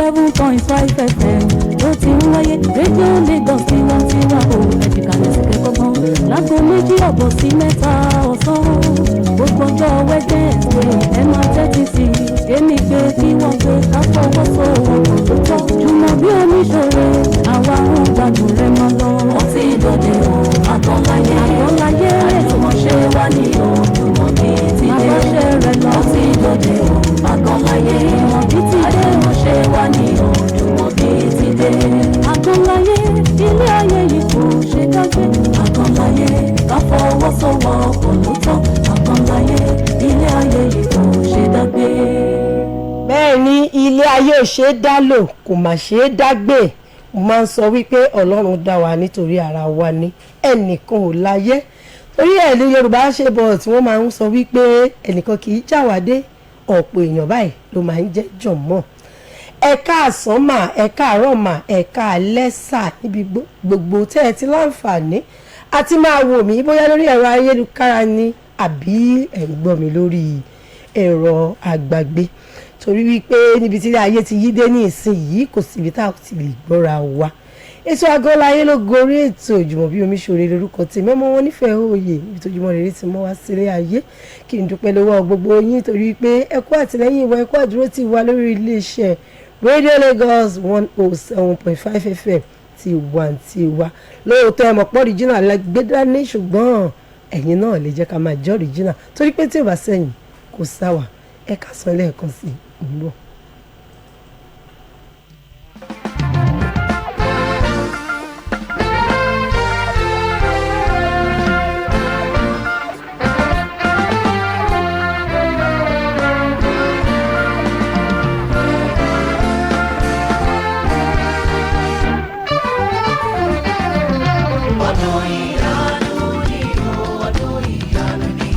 107.5 FM ló ti ń wáyé. Rédíò Lagos tiwantiwa o, ẹ̀fìkàlẹ̀ sí kẹ́kọ̀ọ́ láago 2:30 sí 3 ọ̀sán. Gbogbo ọjọ́ Wednesday, ẹ máa tẹ́tí sí i. Kémi gbé kí wọ́n gbé ká fọwọ́sowọ́pọ̀ tó tọ́. Jùmọ̀bí oníṣòro, àwa ń gbádùn rẹ̀ máa lọ. Ó ti dòde o, Àgànláyé. Àgànláyé àjùmọ̀ṣe wa ní o, Jùmọ̀bí ti dé. Àbáṣe rẹ̀ lọ. Ó ti dòde o, Àgànláyé. Jùmọ̀bí ti dé. Àjùmọ̀ṣe wa ní o, Jùmọ̀bí ti dé. Àgànláyé, ilé ayé yìí kò ṣe dágbé. Àgànláyé, ká fọwọ́sowọ́pọ̀ ló tọ́. Àgànláyé, ilé ayé yìí kò ṣe dágbé. Bẹ́ẹ̀ ni, ilé ayé ò ṣeé dá lò, kò mà ṣeé dá gbé. Mo máa ń sọ wípé Ọlọ́run dá wa nítorí ara wa ni, ẹnìkan ò láyé. Torí ẹ̀ ní Yorùbá ṣe bọ̀ tí wọ́n máa ń sọ wípé ẹnìkan kì í jáwádé, ọ̀pọ̀ èèyàn báyìí ló máa ń jẹ́ jọ̀mọ́. Ẹ káàsán mà, ẹ káàárọ̀ mà, ẹ káalẹ́ sà, níbi gbogbo tẹ́ ẹ ti láǹfààní àti máa wò mí, bóyá lórí ẹ̀rọ ayélujára ni àbí ẹ̀ ń gbọ́ mi lórí ẹ̀rọ àgbàgbé, torí wípé níbi tí ayé ti yí dé ní ìsinyìí, kò síbi tá a ti lè gbọ́ra wa. Ètò Àgọ́láyé ló gorí ètò. Ìjùmọ̀bí Omiṣore lórúkọ tí mẹ́mọ́ wọn nífẹ̀ẹ́ òye níbi tó jùmọ̀ rere ti mọ́ wá sílé ayé. Kí n dúpẹ́ lọ́wọ́ gbogbo yín, torí pé ẹ kú àtìlẹ́yìn ìwà, ẹ kú àdúró tí wà lórí iléeṣẹ́ Radio Lagos 107.5 FM tiwantiwa. Lóòótọ́, ẹ mọ̀ pọ́ original gbé dání, ṣùgbọ́n ẹ̀yin náà lè jẹ́ ká máa jẹ́ original, torí pé tí ò bá sẹ́yìn, kò sáwà. Ẹ ká sọ lẹ́ẹ̀kan sí i, ń bọ̀. Ọdún ìyanu ni o, ọdún ìyanu ni.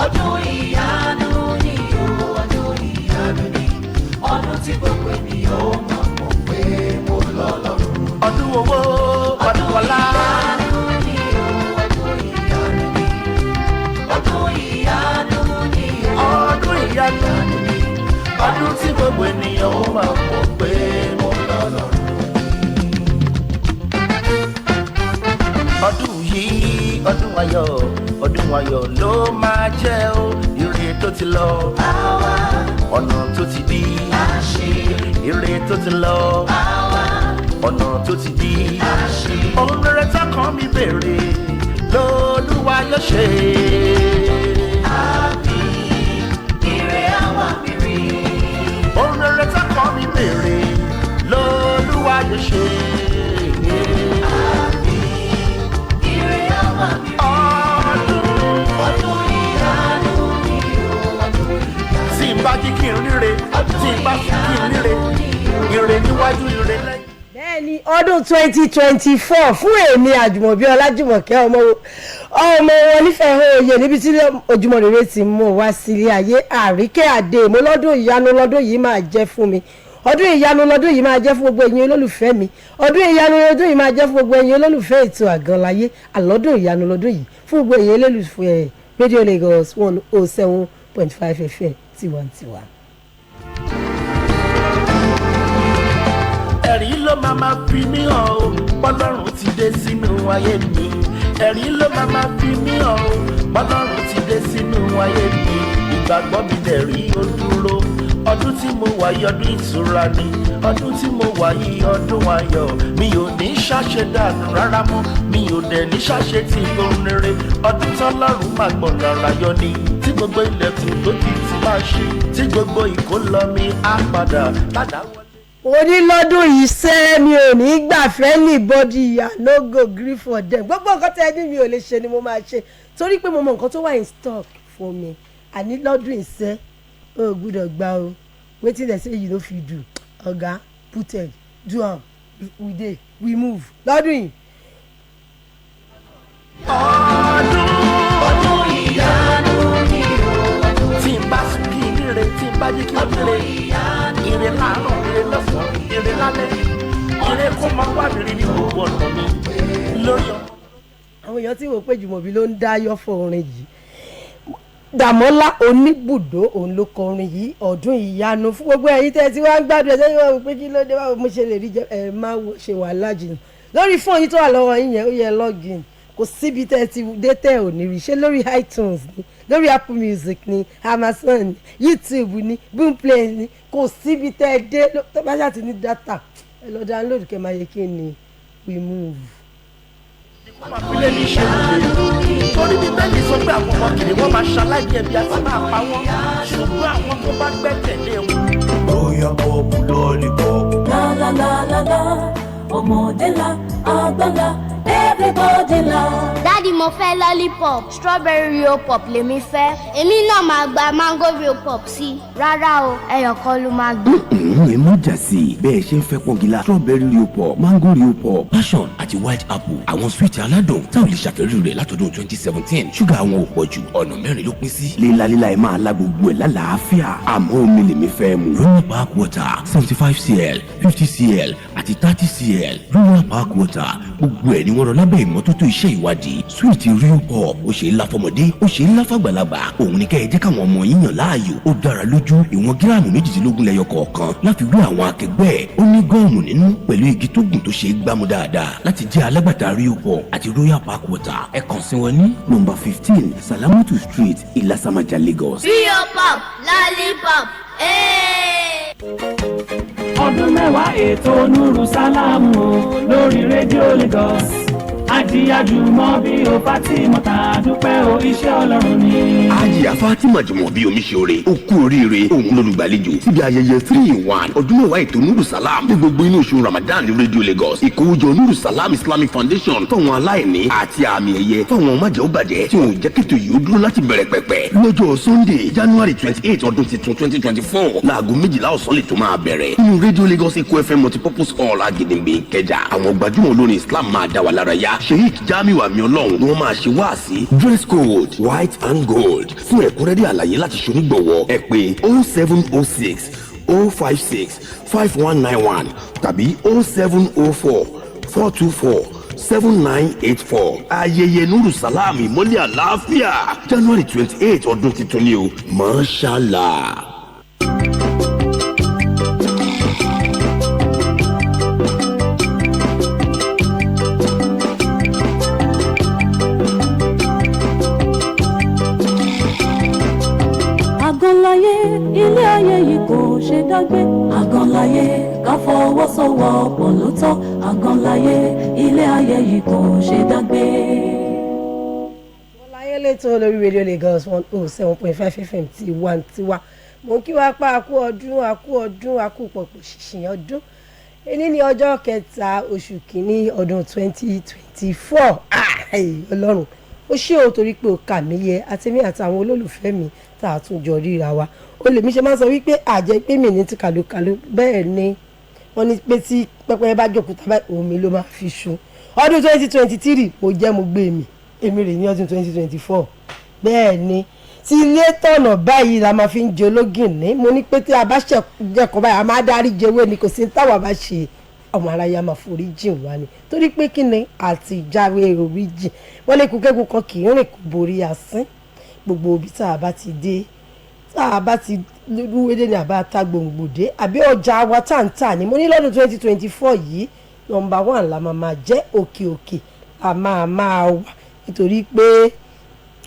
Ọdún ìyanu ni o, ọdún ìyanu ni. Ọdún tí gbogbo ènìyàn ó mọ̀ mọ̀ pé mo lọ́lọ́run. Ọdún owó, ọdún ọlá. Ìyanu ni o, ọdún ìyanu ni. Ọdún ìyanu ni o, Ọdún ìyanu ni. Ọdún tí gbogbo ènìyàn ó máa mọ̀ pé mo lọ́lọ́run. Ọdún yìí, ọdún ayọ̀, ọdún ayọ̀ ló máa jẹ́ o. Ire tó ti lọ, Àwa ọ̀nà tó ti dí. àṣì, Ire tó ti lọ, àwa ọ̀nà tó ti dí. àṣì. Ohun rere tọkàn mi béèrè lÓlúwa yóò ṣe. Àmín, ire àwa mi rí. Ohun rere tọkàn mi béèrè lÓlúwa yóò ṣe. Àmín, ire àwa mi rí. Ọdún Ọdún ìyanu ni o, ọdún ìyanu. tí n bá jí kí n ríre, tí n bá sùn kí n ríre, ire níwájú, ire lẹ́yìn. Bẹ́ẹ̀ ni, ọdún 2024 fún èmi Àjùmọ̀bí Ọlájùmọ̀kẹ́, ọmọ ọmọ wọn nífẹ̀ẹ́ òye, níbi tí ojúmọ́ rere ti mú wá sílé ayé, Àríkẹ́ Àdè. Mo lọ́dún ìyanu lọ́dún yìí máa jẹ́ fún mi, ọdún ìyanu lọ́dún yìí máa jẹ́ fún gbogbo ẹ̀yin olólùfẹ́ mi, ọdún ìyanu lọ́dún yìí máa jẹ́ fún gbogbo ẹ̀yin olólùfẹ́ ètò Àgànláyé. Àlọ́dún ìyanu lọ́dún yìí fún gbogbo ẹ̀yin olólùfẹ́ Radio Lagos 107.5 FM tiwantiwa. Ẹ̀rí ló máa ma fi mí hàn o, bọ́lọ́run ti dé sínú ayé mi. Ẹ̀rí ló máa ma fi mí hàn o, bọ́lọ́run ti dé sínú ayé mi. Ìgbàgbọ́ mi dẹ̀ rí ó dúró. Ọdún tí mo wà yìí, ọdún ìtura ni. Ọdún tí mo wà yìí, ọdún ayọ̀. Mi ò ní ṣàṣe dànù rárá mọ́, mi ò dẹ̀ ní ṣàṣe tí gbóhùn rere. Ọdún tọ́lọ́run máa gbọ̀nà àràyọ ni, tí gbogbo ilẹ̀kùn tó ti ti máa ṣí, tí gbogbo ìkólọ mi á padà tàdá wọlé. Onílọ́dún yìí sẹ́, mi ò ní gbà fẹ́ anybody. I no go gree for them. Gbogbo nǹkan tẹ́ ẹ ní mi ò lè ṣe ni mo máa ṣe, torí pé mo mọ nǹkan tó wà in stock fún mi. Àní lọ́dún yìí sẹ́, o ò gbúdọ̀ gbà o. Wetin dem say you no fit do, oga, put head do am. We dey, we move lọ́dún yìí. Ọdún Ọdún ìyanu ni o, ọdún tí n bá sùn kí n ríre, tí n bá jí kí n ríre, ìyanu. Ire láàárọ̀, ire lọ́sàn-án, ire lálẹ́, ire kó máa wá mi rí ní gbogbo ọ̀nà mi lórí ọmọ. Àwọn èèyàn tí wò pé Jùmọ̀bí ló ń dá yọ́fọ̀ orin yìí. Dàmọ́lá Oníbùdó òun ló kọrin yìí, ọdún ìyanu fún gbogbo ẹ̀yin tẹ́ ẹ ti wá ń gbádùn ẹ̀ sẹ́yìn wọ́n pé kí ló dé, báwo mo ṣe lè rí jẹ. Ẹ má wo ṣe wàhálà jìnnà lórí fóònù yìí tó wà lọ́wọ́ yín yẹn, ó yẹ login. Kò síbi tẹ́ ẹ ti dé tẹ́ ò ní rí. Ṣé lórí iTunes ni, lórí Apple Music ni, Amazon ni, YouTube ni, Boomplay ni, kò síbi tẹ́ ẹ dé tó bá ṣáà ti ní data, ẹ lọ download kẹ́ máa yẹ kí ni we move. Máa fi lé ní ṣe òde torí Bíbélì sọ pé àwọn ọmọ kìnìún wọn máa ṣaláìní ẹbí àti máa pa wọn, ṣùgbọ́n àwọn tó bá gbẹ́kẹ̀lé wọn. Royal Pop Lollipop. La la la la la, ọmọdé la, àgbà la, everybody la. Daddy, mo fẹ́ lollipop, strawberry Rio Pop lèmi fẹ́. Èmi náà máa gba mango Rio Pop sí i. Rárá o, ẹyọ kan ló máa gbé. Ẹ má jà sí i. Bẹ́ẹ̀ ṣe ń fẹ́ pọ́ngilá, strawberry Rio Pop, mango Rio Pop, passion àti white apple, àwọn sweet aládùn táwọn lè ṣàfẹ́rí rẹ̀ látọdún 2017. Ṣúgà àwọn ò pọ̀ jù, ọ̀nà mẹ́rin ló pín sí. Lélalélá, ẹ máa la gbogbo ẹ̀ lálàáfíà, àmọ́ omi lèmi fẹ́ mu. Royal Park Water, 75 cl, 50 cl àti 30 cl. Royal Park Water, gbogbo ẹ̀ ni wọ́n rọ lábẹ́ ìmọ́tótó iṣẹ́ ìwádìí. Sweet Rio Pop, ó ṣe é lá fọmọdé, ó ṣe é lá fàgbàlagbà. Òun ni kẹ́ ẹ jẹ́ káwọn ọmọ yín yàn láàyò. Ó dára lójú, ìwọ̀n gíráàmù 18 lẹ́yọ kọ̀ọ̀kan láfi wé àwọn akẹgbẹ́ ẹ̀. Ó ní gum nínú pẹ̀lú igi tó gùn tó ṣe é gbámú dáadáa. Láti jẹ́ alágbàtà Rio Pop àti Royal Park Water, ẹ kàn sí wọn ní nọ́mbà 15, Salamatu Street, Ìlàsàmàjà, Lagos. Rio Pop, lollipop, ee. Ọdún 10 ètò Nuru Sálámù o lórí rédíò Lagos. Ajíyájúmọ́ bí o Fatimota, dúpẹ́ o, iṣẹ́ Ọlọ́run ni. Ajiya Fatima Jùmọ̀bí Omiṣore, ó kú oríire. Òun lolùgbàlejò síbi ayẹyẹ 3 in 1 ọdún 10 ètò Nuru Salam ní gbogbo inú oṣù Ramadan ní rédíò Lagos. Ìkówójọ Nuru Salam Islamic Foundation fáwọn aláìní àti àmì ẹ̀yẹ fáwọn májẹ̀ ó bàjẹ́ tí wọn ò jẹ́ kétò yìí ó dúró láti bẹ̀rẹ̀ pẹ̀pẹ̀. Lọ́jọ́ Sunday, January 28, ọdún tuntun 2024, láago 12 ọ̀sán lè tó máa bẹ̀rẹ̀ nínú rédíò Lagos, Eco FM Multipurpose Hall, Agidingbe, Ìkẹjà. Àwọn gbajúmọ̀ olórin Islam máa dá wa lára yá. Sheikh Jamiu Àmì Ọlọ́run ni wọ́n máa ṣe wáàsí. Dress code, white and gold. Fún ẹ̀kúnrẹ́rẹ́ àlàyé láti ṣonígbọ̀wọ́, ẹ pè 0706 056 5191 tàbí 0704 424 7984. Ayẹyẹ Nuru Salam, ìmọ́lẹ̀ àlàáfíà, January 28, ọdún tuntun ni o. Mashallah. Àgànláyé, ilé ayé yìí kò ṣe dágbé. Àgànláyé, ká fọwọ́sowọ́pọ̀ ló tọ́. Àgànláyé, ilé ayé yìí kò ṣe dágbé. Láyé lẹ́tọ̀ lórí rédíò Lagos 107.5 FM tiwantiwa. Mo ń kí wá pa àkú ọdún, àkú ọdún, àkú pọ̀pọ̀ ṣìṣìn ọdún. Èní ní ọjọ́ kẹta, oṣù kìíní, ọdún 2024. Ọlọ́run, ó ṣé o, torí pé o kà mí yẹ àtẹ̀mí àtàwọn olólùfẹ́ mi tá a tún jọ ríra wa. Ó lè mi ṣe máa ń sọ wípé àjẹ́ pé mi ní ti kàlùkàlù. Bẹ́ẹ̀ ni wọ́n ní pé tí pẹ́pẹ́ bá jókòó tábà, omi ló máa fi ṣu. Ọdún 2023, mo jẹ́ mo gbé mi, èmi rè ní ọdún 2024. Bẹ́ẹ̀ ni tí ilé tọ̀nà báyìí la máa fi ń jẹ ológìnní. Mo ní pé tí a bá ṣẹ̀kọ́ báyìí, a máa dárí jẹwé ni. Kò sí táwa bá ṣe, ọmọ aráyé a máa forí jìn wá ni, torí pé kí ni àti ìjáwé orí jìn wọ́n lè kú. Kéku kan kì í rìn kó borí asín. Gbogbo ibi tá a bá ti dé, tá a bá ti lúwédé ní àbá ta gbòǹgbòdé àbí ọjà wa tá à ń tà ní, mo ní lọ́dún 2024 yìí, number one la máa máa jẹ́, òkè òkè la máa máa wà, nítorí pé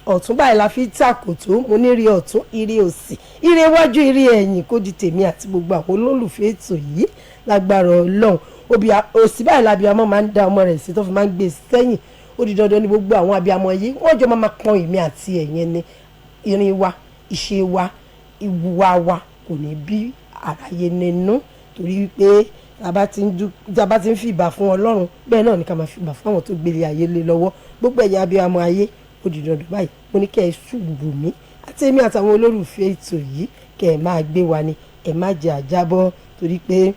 ọ̀tún báyìí la fi tàkòtò. Mo ní rí ọ̀tún, ire òsì, ire iwájú, ire ẹ̀yìn kó di tèmi àti gbogbo àwọn olólùfẹ́ ètò yìí lágbára Ọlọ́run. Òbí òsì báyìí lábíamọ máa ń dá ọmọ rẹ̀ sí tó fi máa ń gbé sẹ́yìn. Ó di dandan ní gbogbo àwọn abiyamọ yìí, wọ́n jọ máa máa pọn èmi àti ẹ̀yẹn ni. Irin wa, ìṣe wa, ìwà wa kò ní bí àráyé nínú, torí wípé tá a bá ti ń fìbà fún Ọlọ́run, bẹ́ẹ̀ náà ni ká máa fìbà fún àwọn tó gbélé ayé lé lọ́wọ́. Gbogbo ẹ̀yin abiyamọ ayé, ó di dandan báyìí. Mo ní kẹ́ ẹ ṣùgbù mí àti èmi àtàwọn olólùfẹ́ ètò yìí, kẹ́ ẹ máa gbé wa ni, ẹ má jẹ́ àjábọ́, torí pé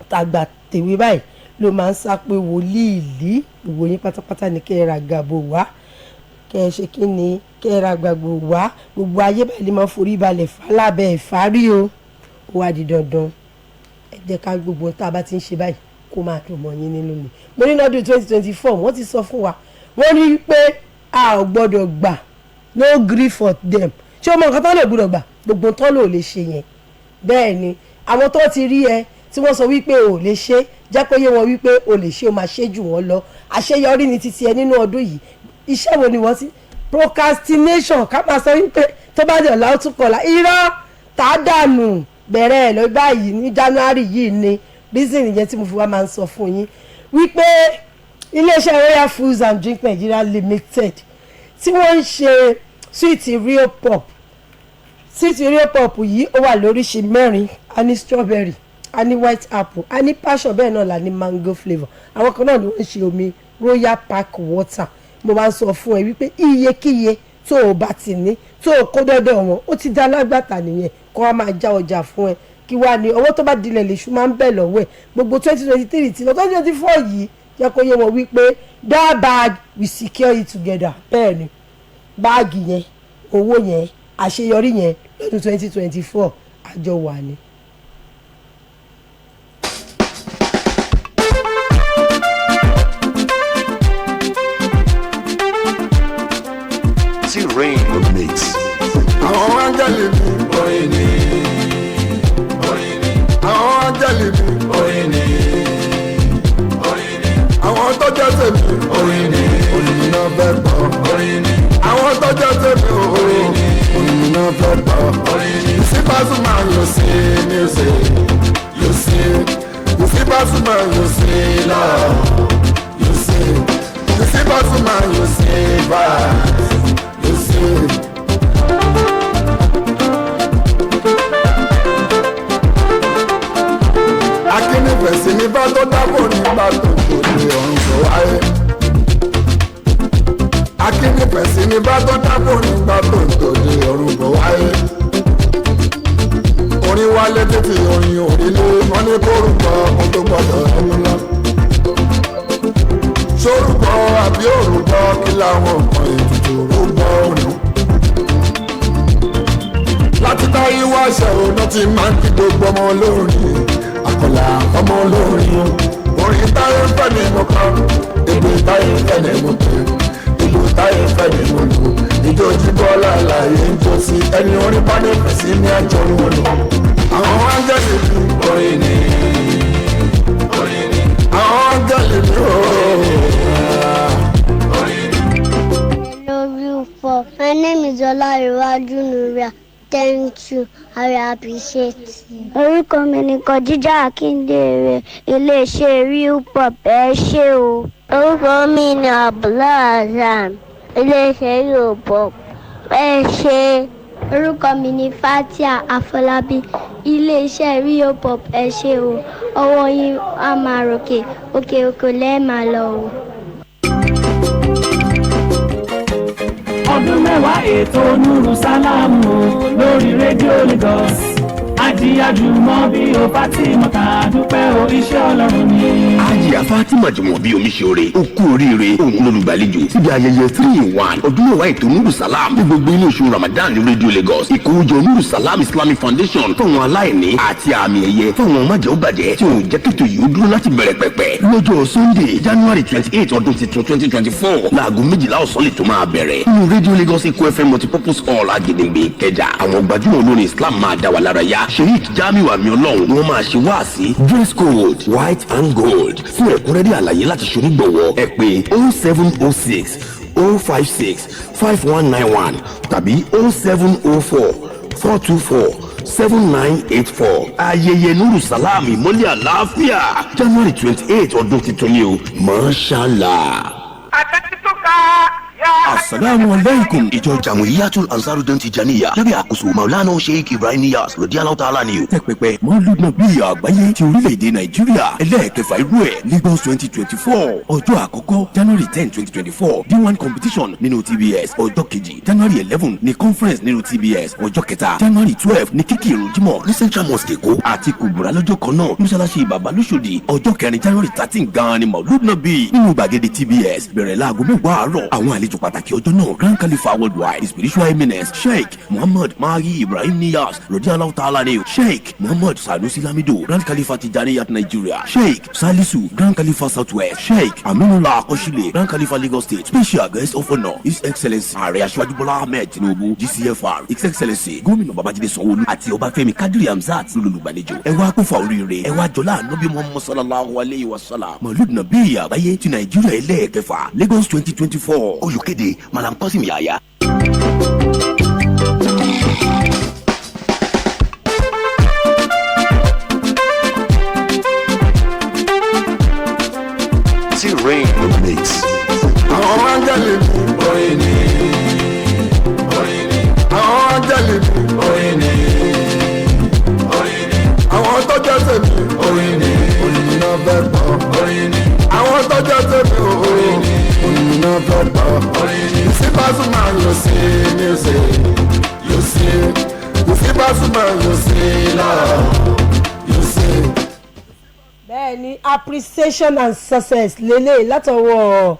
tàgbà tèwe báyìí ló máa ń sá pé wòlíì lí. Gbogbo yín pátápátá ni kẹ́ ẹ ra gàbò wá, kẹ́ ẹ ṣe kí ni, kẹ́ ẹ ra gbàgbò wá. Gbogbo ayé báyìí lè máa forí balẹ̀ fálábẹ́ ìfárí o. Ó wá di dandan, ẹ jẹ́ ká gbogbo tá a bá ti ń ṣe báyìí kó máa dùn mọ́ yín nínú ni. Mo ní lọ́dún 2024, wọ́n ti sọ fún wa, wọ́n ní pé a ò gbọ́dọ̀ gbà, no gree for them. Ṣé o mọ nǹkan tó lè gbúdọ̀ gbà? Gbogbo tó lò lè ṣe yẹn. Bẹ́ẹ̀ ni, àwọn tó ti rí ẹ tí wọ́n sọ wípé o lè ṣe, jẹ́ kó yé wọn wípé o lè ṣe, o máa ṣe jù wọ́n lọ. Àṣeyọrí ni títí ẹ nínú ọdún yìí. Iṣẹ́ wo ni wọ́n ti procrastination, ká máa sọ wípé tó bá dẹ̀ ọ̀la, ó tún kọ̀la, irọ́, tá a dànù. Bẹ̀rẹ̀ ẹ̀ lọ báyìí ní January yìí ni. Reason yẹn tí mo fi wá máa ń sọ fún yín wípé iléeṣẹ́ Royal Foods and Drink Nigeria Limited tí wọ́n ń ṣe sweet Rio Pop. Sweet Rio Pop yìí, ó wà lóríṣi mẹ́rin. A ní strawberry, a ní white apple, a ní passion, bẹ́ẹ̀ náà la ní mango flavour. Àwọn kan náà ni wọ́n ń ṣe omi Royal Park Water. Mo máa ń sọ fún ẹ wípé iyekíye tó o bá ti ní, tó o kó dọ́dọ̀ wọn, ó ti dá lágbàtà nìyẹn, kó a máa já ọjà fún ẹ. Kí wàá ní owó tó bá dilẹ̀ lèṣù máa ń bẹ̀ lọ́wọ́ ẹ̀. Gbogbo 2023 ti lọ, 2024 yìí, jẹ́ kó yé wọn wípé that bag, we secure it together. Bẹ́ẹ̀ ni, báàgì yẹn, owó yẹn, àṣeyọrí yẹn lọ́dún 2024, àjọ wà ní. T-Rain Mix. Àwọn áńgẹ́lì mi, orin ni, orin ni. Àwọn áńgẹ́lì mi, orin ni, orin ni. Àwọn tó jẹ́ tèmi, orin ni, orin mi náà fẹ́ gbọ́, orin ni. Àwọn tó jẹ́ tèmi, orin ni, orin mi náà fẹ́ gbọ́, orin ni. You see Pasuma, you see music, you see. You see Pasuma, you see love, you see. You see Pasuma, you see vibes, you see. Akínnífẹ̀sí ní bá tó dábò nígbà tó kò ní ọ̀run kò wáyé. Akínnífẹ̀sí ní bá tó dábò nígbà tó kò ní ọ̀run kò wáyé. Orin wálé títí orin òrìlé, wọn ní kó rúbọ ohun tó gbọdọ̀ ẹnu lọ. Sórúbọ àbí òrúbọ, kí làwọn nǹkan ètùtù rúbọ òrùn. Láti táyé wá ṣe òun náà ti máa ń kí gbogbo ọmọ olórin, àkọlà ọmọ olórin o. Orin táyé ń fẹ́ ni mo kọ, èdè táyé ń fẹ́ ni mo pè, ìlú táyé ń fẹ́ ni mo lù, ìjó jíbọ́lá láàyè ń jó sí ẹni orin bá ní fẹ̀ sí ní àjọ wọn lò. Àwọn áńgẹ́lì mi, orin ni, orin ni. Àwọn áńgẹ́lì mi, orin ni. Hello, Real Pop. My name is Olariwaju Nuria. Thank you. I appreciate you. Orúkọ mi ni Kọjíjà Akíndèrè, iléeṣẹ́ Real Pop, ẹ ṣé o. Orúkọ mi ni Abdullah Hasan, iléeṣẹ́ Real Pop, ẹ ṣé. Orúkọ mi ni Fatia Afọlábí, iléeṣẹ́ Real Pop, ẹ ṣé o. Ọwọ́ yín á máa ròkè, òkè òkè lẹ́ẹ̀ máa lọ o. Ọdún 10 ètò Nuru Sálámù lórí rédíò Lagos. Ajíyájú mọ́ bí o Fatima dúpẹ́ o, iṣẹ́ Ọlọ́run ni. Ajiya Fatima Jùmọ̀bí Omiṣore, ó kú oríire. Òun lolùgbàlejò síbi ayẹyẹ 3 in 1 ọdún 10 ètò Nuru Salam ní gbogbo inú oṣù Ramadan ní rédíò Lagos. Ìkówójọ Nuru Salam Islamic Foundation fáwọn aláìní àti àmì ẹ̀yẹ fáwọn májẹ̀óbàjẹ́ tí òun jẹ́ kètò yìí ó dúró láti bẹ̀rẹ̀ pẹ̀pẹ̀ lọ́jọ́ Sunday, January 28, ọdún tuntun 2024, láago 12 ọ̀sán lè tó máa bẹ̀rẹ̀ nínú rédíò Lagos, Eco FM Multipurpose Hall, Agedengbe, Ìkẹjà. Àwọn gbajúmọ̀ olórin Islam máa dá wa lára yá. Sheikh Jamiu Àmì Ọlọ́run ni wọ́n máa ṣe wáàsí. Dress code, white and gold. Fún ẹ̀kúnrẹ́rẹ́ àlàyé láti ṣonígbọ̀wọ́, ẹ pè 0706 056 5191 tàbí 0704 424 7984. Ayẹyẹ Nuru Salam, ìmọ́lẹ̀ àlàáfíà, January 28, ọdún tuntun ni o. Mashallah. Asalaamu alaikum. Ìjọ Jamuiyatul Ansarudin Tijaniya lábẹ́ àkóso Maulana Sheikh Ibrahim Niyas Rodialahu Ta'ala ni o. Tẹ́pẹpẹ Maulud Nabi àgbáyé ti orílẹ̀-èdè Nàìjíríà ẹlẹ́ẹ̀kẹfà irú ẹ̀, Lagos 2024. Ọjọ́ àkọ́kọ́, January 10, 2024, D1 competition nínú TBS. Ọjọ́ kejì, January 11, ní conference nínú TBS. Ọjọ́ kẹta, January 12, ní kíkì ìrun jímọ̀ ní Central Mosque Èkó àti Kùbùrà lọ́jọ́ kan náà, mọ́ṣáláṣí Bàbá Lóṣòdì. Ọjọ́ kẹrin, January 13 gan-an ni Maulud Nabi nínú gbàgede TBS, bẹ̀rẹ̀ láago 10 àárọ̀. Àwọn àlejò Àlejò pàtàkì ọjọ́ náà, Grand Khalifa worldwide, the spiritual eminence Sheikh Muhammad Mahi Ibrahim Niyas Rodialahu Ta'ala ni, Sheikh Muhammad Sanusi Lamido, Grand Khalifa Tijaniyat Nigeria, Sheikh Salisu, Grand Khalifa Southwest, Sheikh Aminullah Akosile, Grand Khalifa Lagos State. Special guest of honour, His Excellency Ààrẹ Aṣíwájú Bọ́lá Ahmed Tinubu, GCFR, His Excellency Gómìnà Babájídé Sanwó-Olú àti Ọbáfẹ́mi Kadiri Hamzat lólùgbàlejò. Ẹ wá kófà oríire, ẹ wá jọlá Ànábì Muhammad sallallahu alayhi wa sallam. Maulid Nabi àgbáyé ti Nàìjíríà ẹlẹ́ẹ̀kẹfà, Lagos 2024. Olùkéde, Malam Qasim Yahya. T-Rain Mix. Àwọn áńgẹ́lì mi. Orin ni. Orin ni. Àwọn áńgẹ́lì mi. Orin ni. Orin ni. Àwọn tó jẹ́ tèmi. Orin ni. Orin náà fẹ́ gbọ́. Orin ni. Àwọn tó jẹ́ tèmi. Orin ni. Orin náà fẹ́ gbọ́. Orin ni. You see Pasuma, you see music. You see. You see Pasuma, you see love. You see. Bẹ́ẹ̀ ni, appreciation and success lélẹ̀ látọwọ́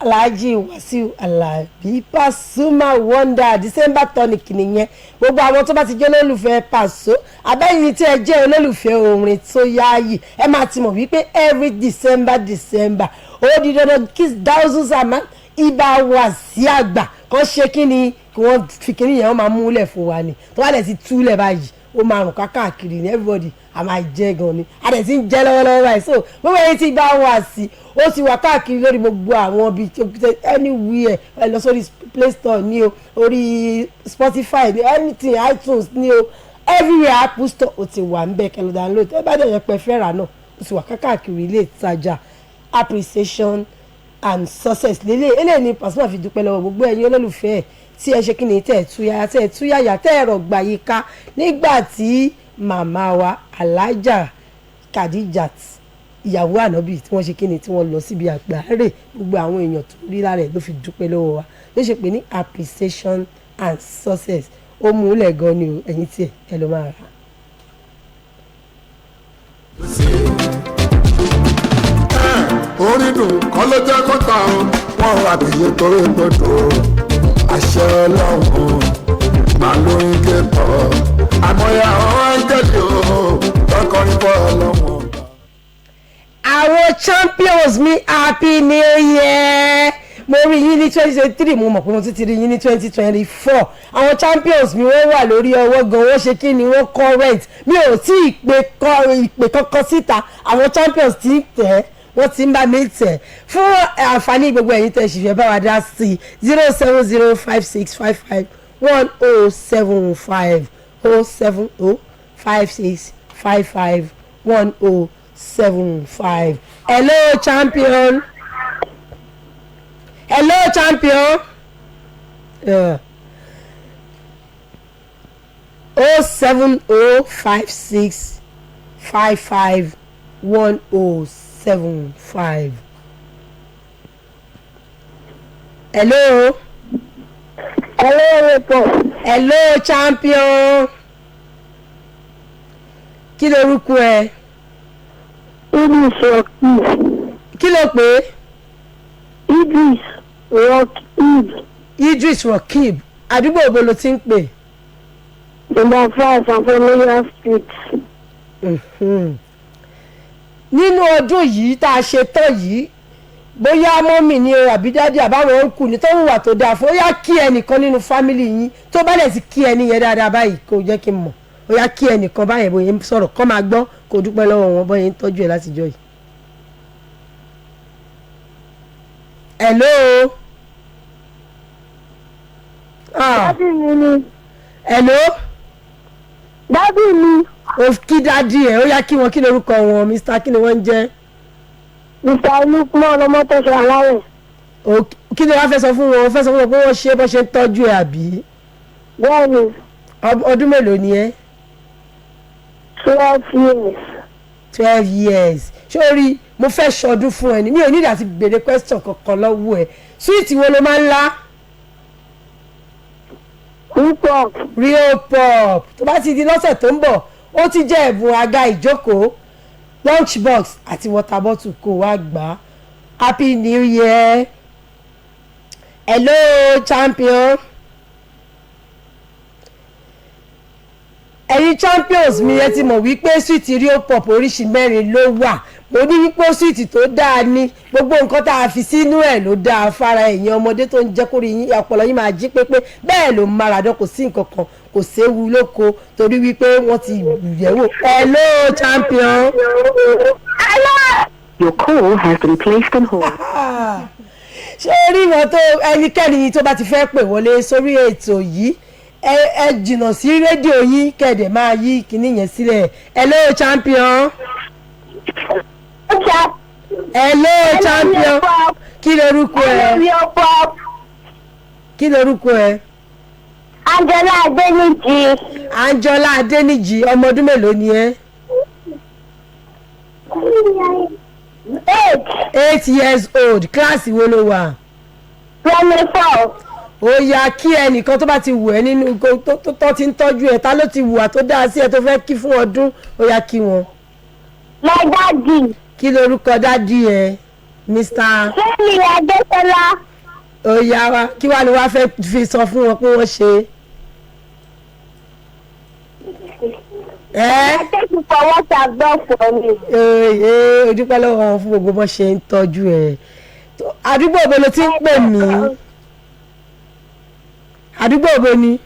Alhaji Wasiu Alabi Pasuma Wonder. December tonic nìyẹn. Gbogbo àwọn tó bá ti jẹ́ olólùfẹ́ Paso, abẹ́yìn tí ẹ jẹ́ olólùfẹ́ orin tó yáàyè, ẹ máa ti mọ̀ wípé every December December, ó di dandan kí thousands àmọ́ ibà wà sí àgbà kan ṣe kí ni, kí wọ́n fi kíní yẹn, wọ́n máa múlẹ̀ fún wa ni. Tó bá dẹ̀ ti túlẹ̀ báyìí, ó máa rùn káàkiri ní everybody, a máa jẹ gan ni, a dẹ̀ ti ń jẹ lọ́wọ́lọ́wọ́ báyìí. So gbogbo ẹni tí bá wà sí, ó ti wà káàkiri lórí gbogbo àwọn ibi, anywhere ẹ lọ sórí Play Store ní o, orí Spotify ní, anything, iTunes ní o, everywhere, Apple Store, ó ti wà ń bẹ̀ kẹ́ lọ download. Ẹ bá dẹ̀ yẹ pé fẹ́ rà náà, ó ti wà káàkiri ilé ìtajà. Appreciation and success lélẹ̀. Eléyìí ni Pasuma fi dúpẹ́ lọ́wọ́ gbogbo ẹ̀yin olólùfẹ́ ẹ̀ tí ẹ ṣe kí ni, tẹ́ ẹ̀ túyàyà, tẹ́ ẹ̀ túyàyà, tẹ́ ẹ̀ rọ̀gbà yìí ká nígbà tí màmá wa Alhaja Khadijat, ìyàwó ànábì, tí wọ́n ṣe kí ni, tí wọ́n lọ síbi àgbáre. Gbogbo àwọn èèyàn tó rí lára ẹ̀ ló fi dúpẹ́ lọ́wọ́ wa, ló ṣe pé ní appreciation and success. Ó mú un lẹ̀ gan ni o. Ẹ̀yin tiẹ̀ ẹ ló máa rà. Orin dùn kọ́ ló jẹ́ kó tà ó, wọ́n ra bìyẹ torí tó dùn. Àṣẹ Ọlọ́run màá lóyún kéèpọ̀, àmọ́yá àwọn áńgẹ́lì o tọkọrin bọ́ Ọlọ́run. Àwọn champions mi, happy new year! Mo rí yín ní 2023, mo mọ̀ pé mo tún ti rí yín ní 2024. Àwọn champions mi, wọ́n wà lórí ọwọ́ gan, wọ́n ṣe kí ni, wọ́n current. Mi ò tí ì pè kọ ìpè kankan síta, àwọn champions ti ń tẹ̀ ẹ́, wọ́n ti ń bá mi tẹ̀. Fún àǹfààní gbogbo ẹ̀yin tẹ̀ ṣì fẹ́ bá wa dá sí i, 07056551075, 07056551075. Hello champion, hello champion. 07056551075. Hello. Hello, Repo. Hello champion. Kí lorúkọ ẹ? Idris Rockib. Kí ló pè é? Idris Rockib. Idris Rockib, àdúgbò wo ló ti ń pè? Number 5, Afọlẹ́yà Street. Nínú ọdún yìí tá a ṣe tán yìí, bóyá mummy ni o, àbí daddy, àbáwọn uncle ní tó hùwà tó dáa fún, ó yá, kí ẹnìkan nínú family yín. Tó bá lẹ̀ sí kí ẹni yẹn dáadáa báyìí, kó jẹ́ kí n mọ̀. Ó yá, kí ẹnìkan báyẹn, bóyá ń sọ̀rọ̀ kọ́ máa gbọ́, kó dúpẹ́ lọ́wọ́ wọn bóyá ń tọ́jú ẹ̀ látijọ́ yìí. Hello. Ah. Daddy mi ni. Hello. Daddy mi. O kí daddy ẹ̀, ó yá, kí wọn. Kí lorúkọ wọn? Mr kí ni wọ́n ń jẹ́? Mr. Lukman Ọmọtọ́ṣọ Aláwẹ̀. O kí ni wàá fẹ́ sọ fún wọn? O fẹ́ sọ fún wọn pé wọ́n ṣe bó ṣe ń tọ́jú ẹ̀, àbí? Bẹ́ẹ̀ni. Ọdún mélòó ni ẹ́? 12 years. 12 years. Sórí mo fẹ́ ṣọdún fún ẹ ní, mi ò ní ìdá ti béèrè question kankan lọ́wọ́ ẹ. Sweet wo ló máa ń lá? Hip hop. Real pop. Tó bá ti di lọ́sẹ̀ tó ń bọ̀, ó ti jẹ́ ẹ̀bùn àga ìjókòó, lunch box àti water bottle, kó wá gbà á. Happy new year. Hello champion. Ẹ̀yin champions mi, ẹ ti mọ̀ wípé sweet Rio Pop oríṣi mẹ́rin ló wà. Mo ní wípé sweet tó dáa ni, gbogbo nǹkan tá a fi sínú ẹ̀ ló dáa fara ẹ̀yin ọmọdé, tó ń jẹ́ kórè yín, ọpọlọ yín máa jí pépé. Bẹ́ẹ̀ ló ń máradán, kò sí nǹkan kan, kò séwu lóko, torí wípé wọ́n ti yẹ̀wò. Hello champion. Your call has been placed on hold. Ṣé orí wọn tó, ẹnikẹ́ni tó bá ti fẹ́ pè wọlé sórí ètò yìí, ẹ jìnnà sí rédíò yín, kẹ̀dẹ̀ máa yí kinní yẹn sílẹ̀. Hello champion. Hello champion, kí lorúkọ ẹ? Kí lorúkọ ẹ? Angela Adeniji. Anjola Adeniji, ọmọ ọdún mélòó ni ẹ? 8. 8 years old. Kíláàsì wo ló wà? Primary 4. Ó yá, kí ẹnìkan tó bá ti wù ẹ́ nínú tó ti ń tọ́jú ẹ, ta ló ti wùwà tó dáa sí ẹ tó fẹ́ kí fún ọdún? Ó yá, kí wọn. My daddy. Kí lorúkọ daddy ẹ, Mr? Fẹ́mi Adéṣọlá. Ó yá wa, kí wàá ni wàá fẹ́ fi sọ fún wọn pé wọ́n ṣe? Ẹ́. Thank you for what you have done for me. Ee, o dúpẹ́ lọ́wọ́ wọn fún gbogbo bó ṣe ń tọ́jú ẹ̀. Àdúgbò wo ló ti ń pè mí? Àdúgbò wo ni?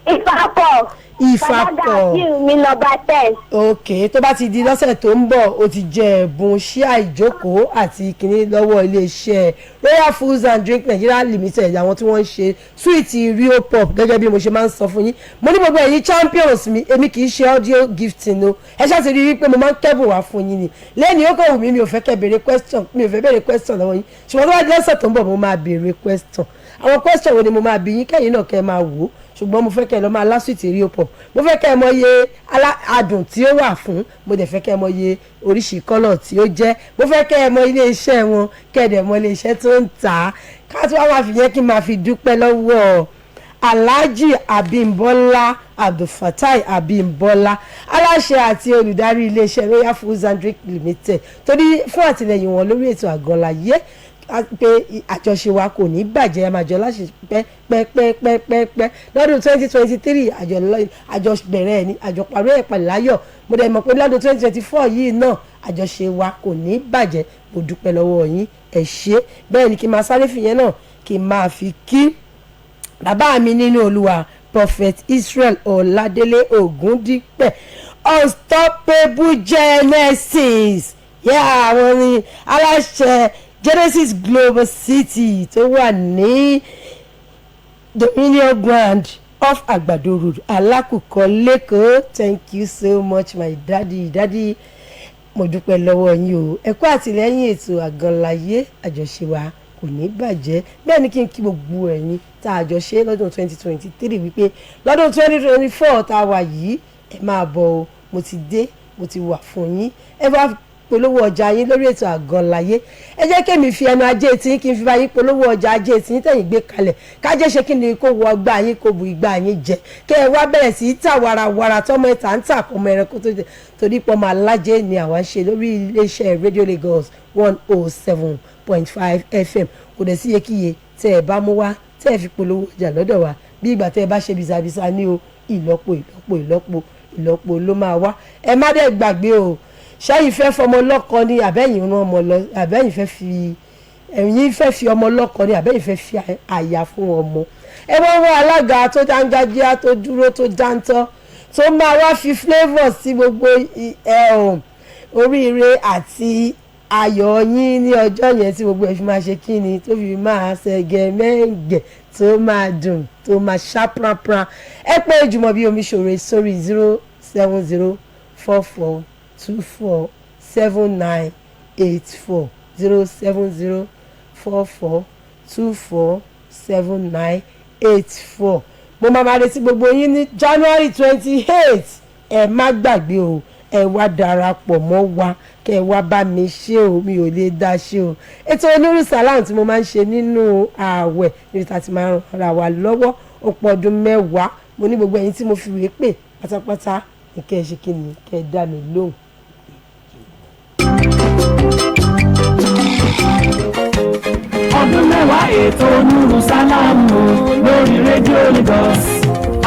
Ìfàkọ̀. Ìfàkọ̀. Mi number 10. Ok, tó bá ti di lọ́sẹ̀ tó ń bọ̀, ó ti jẹ ẹ̀bùn ṣíà ìjókòó àti kínní lọ́wọ́ iléeṣẹ́ Royal Foods and Drink Nigeria Limited, àwọn tí wọ́n ń ṣe sweet Rio Pop. Gẹ́gẹ́ bí mo ṣe máa ń sọ fún yín, mo ní gbogbo ẹ̀yin champions mi, èmi kì í ṣe audio gifting o. Ẹ ṣáà ti rí i pé mo máa ń kẹ́bùn wá fún yín ni. Lẹ́yìn ó kàn wù mí, mi ò fẹ́ kẹ́ béèrè question, mi ò fẹ́ béèrè question lọ́wọ́ yín, ṣùgbọ́n tó bá di lọ́sẹ̀ tó ń bọ̀, mo máa béèrè question. Àwọn question wo ni mo máa bí yín, kẹ́yìn náà kẹ́ ẹ máa wò ó? Ṣùgbọ́n mo fẹ́ kẹ́ ẹ lọ máa lá sweet Rio Pop. Mo fẹ́ kẹ́ ẹ mọ iye adùn tí ó wà fún, mo dẹ̀ fẹ́ kẹ́ ẹ mọ iye oríṣi colour tí ó jẹ́, mo fẹ́ kẹ́ ẹ mọ ilé iṣẹ́ wọn, kẹ́ ẹ dẹ̀ mọ ilé iṣẹ́ tó ń tà á. Ká tí wọ́n máa fi yẹn, kí n máa fi dúpẹ́ lọ́wọ́ Alhaji Abimbola Abdulfatai Abimbola, aláṣẹ àti olùdarí iléeṣẹ́ Royal Foods and Drink Limited, torí fún àtìlẹyìn wọn lórí ètò Àgọ́láyé, pé àjọṣe wa kò ní bàjẹ́, a máa jọ láṣẹ pẹ́pẹ́pẹ́pẹ́pẹ́ lọ́dún 2023. Àjọ bẹ̀rẹ̀ ẹ̀ ní àjọ parí ẹ̀ pẹ̀lú láyọ̀. Mo dẹ̀ mọ̀ pé lọ́dún 2024 yìí náà, àjọṣe wa kò ní bàjẹ́. Mo dúpẹ́ lọ́wọ́ yín, ẹ ṣé. Bẹ́ẹ̀ ni kí n máa sáré fìyẹn náà, kí n máa fi kí bàbá mi nínú Olúwa, Prophet Israel Ọládélé Ògúndípẹ̀, Unstoppable Genesis. Yeah, àwọn ni aláṣẹ Genesis Global City tó wà ní Dominion Grand off Àgbàdo Road, Alákùkọ, l'Ékòó. Thank you so much, my daddy. Daddy, mo dúpẹ́ lọ́wọ́ yín o. Ẹ kú àtìlẹ́yìn ètò Àgànláyé, àjọṣe wa kò ní bàjẹ́. Bẹ́ẹ̀ ni kí n kí gbogbo ẹ̀yin tá a jọ ṣe lọ́dún 2023 wípé lọ́dún 2024 tá a wà yìí, ẹ máa bọ̀ o. Mo ti dé, mo ti wà fún yín. Ẹ bá polówó ọjà yín lórí ètò Àgànláyé, ẹ jẹ́ kémi fi ẹnu ajé tí kí n fi bá yín polówó ọjà ajé tí yín tẹ̀yìn gbé kalẹ̀, kájẹ́ ṣe kí ni, kó wọ ọgbà yín, kó bu ìgbà yín jẹ, kẹ́ ẹ wá bẹ̀rẹ̀ sí í tà warawara, tọmọ ẹ̀ tà ń tà kọmọ ẹranko tó jẹ, torí pọ́ máa lájẹ́ ni àwa ń ṣe lórí iléeṣẹ́ Radio Lagos 107.5 FM. Kò dẹ̀ sí iyekíye tẹ́ ẹ bá mú wá, tẹ́ ẹ fi polówó ọjà lọ́dọ̀ wa, bí ìgbà tẹ́ ẹ bá ṣe bisabisa ní o, ìlọ́po ìlọ́po ìlọ́po ìlọ́po ló máa wá. Ẹ má dẹ̀ gbàgbé o, ṣẹ́yìn fẹ́ fọmọ lọ́kọ ni, àbẹ́yìn rán ọmọ lọ, àbẹ́yìn fẹ́ fi, ẹ̀yin fẹ́ fi ọmọ lọ́kọ ni, àbẹ́yìn fẹ́ fi àyà fún ọmọ, ẹ wọ́n wá alága tó dángájíá, tó dúró, tó dáńtọ́, tó máa wá fi flavour sí gbogbo oríire àti ayọ̀ yín ní ọjọ́ yẹn, tí gbogbo ẹ̀ fi máa ṣe kí ni, tó fi máa ṣẹ̀gẹ̀ mẹ́ǹgẹ̀, tó máa dùn, tó máa ṣá pranpran. Ẹ pé Jùmọ̀bí Omiṣore sórí 07044247984, 07044247984. Mo máa retí gbogbo yín ní January 28. Ẹ má gbàgbé o, ẹ wá darapọ̀ mọ́ wa, kẹ́ ẹ wá bá mi ṣe o. Mi ò lè dá ṣe o. Ètò Onírú Salam tí mo máa ń ṣe nínú ààwẹ̀, níbi tá a ti máa ń ra wa lọ́wọ́, ó pọ̀ ọdún 10. Mo ní gbogbo ẹ̀yin tí mo fi wèé pè pátápátá ní kẹ́ ẹ ṣe kí ni, kẹ́ ẹ dá mi lóhùn. Ọdún 10. mẹ́wàá ètò Nuru Sálámù o lórí rédíò Lagos.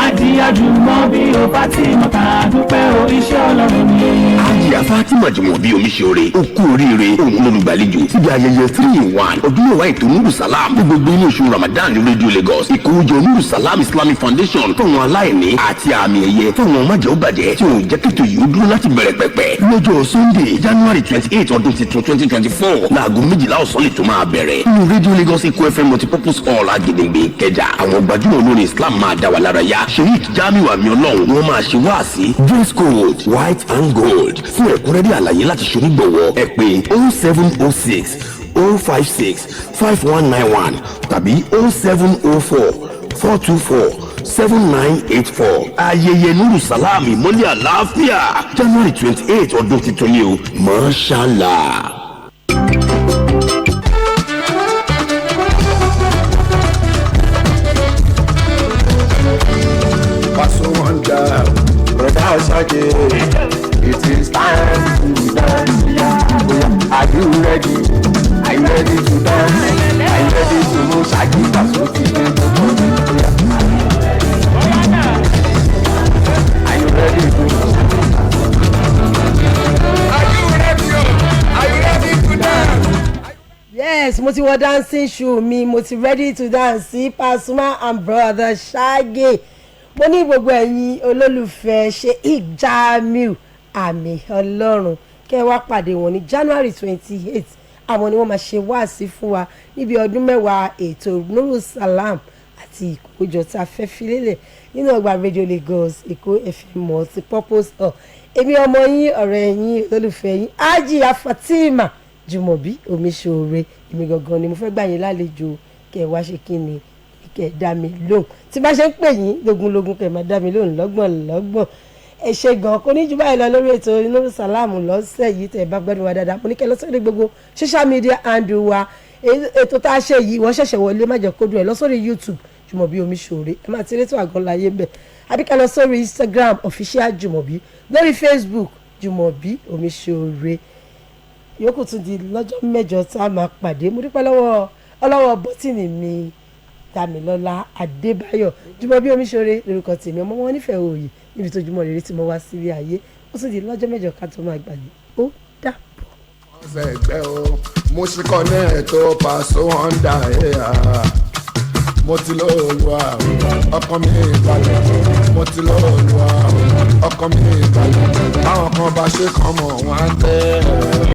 Ajíyájúmọ́ bí o Fátímọ̀ dúpẹ́ o, iṣẹ́ Ọlọ́run ni. Àjíyá Fatima Jùmọ̀bí Omiṣore, ó kú oríire. Òun lolùgbàlejò síbi ayẹyẹ 3 in 1 ọdún 10 ètò Nuru Salam ní gbogbo inú oṣù Ramadan ní Radio Lagos. Ìkówójọ Nuru Salam Islamic Foundation fáwọn aláìní àti àmì ẹ̀yẹ fáwọn májẹ̀óbàjẹ́ tí ò jẹ́ kétò yìí ó dúró láti bẹ̀rẹ̀ pẹ̀pẹ̀ lọ́jọ́ Sunday, January 28, ọdún tuntun 2024, láago 12 ọ̀sán lè tó máa bẹ̀rẹ̀ nínú Radio Lagos Eko FM Multipurpose Hall, Agedengbe, Ìkẹjà. Àwọn gbajúmọ̀ olórin Islam máa dá wa lára yá. Sheikh Jamiu Àmì Ọlọ́run ni wọ́n máa ṣe wáàsí. Dress code white and gold. Fún ẹ̀kúnrẹ́rẹ́ àlàyé láti ṣonígbọ̀wọ́, ẹ pè 0706 056 5191 tàbí 0704 424 7984. Ayẹyẹ Nuru Salam, ìmọ́lẹ̀ àlàáfíà, January 28, ọdún tuntun ni o. Mashallah. Paso Wonder, Brother Shaggy, it is time to dance. Are you ready? Are you ready to dance? Are you ready to move? Shaggy Paso ti dé gbogbo. Are you ready to move? Are you ready? Are you ready to dance? Yes, mo ti wọ dancing shoe mi, mo ti ready to dance sí Pasuma and Brother Shaggy. Mo ní gbogbo ẹ̀yin olólùfẹ́ Sheikh Jamiu Àmì Ọlọ́run, kẹ́ ẹ wá pàdé wọn ní January 28. Àwọn ni wọ́n máa ṣe wáàsí fún wa níbi ọdún 10 ètò Nuru Salam àti ìkójọ tá a fẹ́ fi lélẹ̀ nínú ọgbà Radio Lagos Èkó FM Multipurpose Hall. Èmi ọmọ yín, ọ̀rẹ́ yín, olólùfẹ́ yín, Hajiya Fatima Jùmọ̀bí Omiṣore, èmi gangan ni mo fẹ́ gbà yín lálejò. Kẹ́ ẹ wá ṣe kí ni, kẹ́ ẹ dá mi lóhùn. Tí bá ṣe ń pè yín lógúnlógún, kẹ́ ẹ máa dá mi lóhùn lọ́gbọ̀n lọ́gbọ̀n. Ẹ ṣe gan. Kò ní jù báyìí lọ lórí ètò Nuru Salam lọ́sẹ̀ yìí. Tẹ̀ bá gbẹ́nu wa dáadáa, mo ní kẹ́ lọ sórí gbogbo social media handle wa. Ètò tá a ṣe yìí, wọ́n ṣẹ̀ṣẹ̀ wọlé, má jẹ́ kó dùn ẹ̀. Lọ sórí YouTube, Jùmọ̀bí Omiṣore, ẹ máa ti rétò àgọ́ láyé ń bẹ̀, àbí ká lọ sórí Instagram, official Jùmọ̀bí, lórí Facebook, Jùmọ̀bí Omiṣore. Yòókù tún di lọ́jọ́ mẹ́jọ tá a máa pàdé. Mo dúpẹ́ lọ́wọ́ ọlọ́wọ́ bọ́tìnì mi, Dàmílọ́lá Adébáyọ̀. Jùmọ̀bí Omiṣore lórúkọ tèmi, ọmọ wọn nífẹ̀ẹ́ òòyì níbi tó jùmọ̀ rere tí mo wá sílé ayé. Ó tún di lọ́jọ́ mẹ́jọ ká tó máa gbàgbé. Ó dàbọ̀. Ọ̀sẹ̀ ẹgbẹ́ o, mo ṣe kọ́ ní ètò Paso Wonder. Mo ti lọ Olúwa, ọkàn mi balẹ̀. Mo ti lọ Olúwa, ọkàn mi balẹ̀. Báwọn kan bá ṣe kàn mọ̀ wọ́n á tẹ́.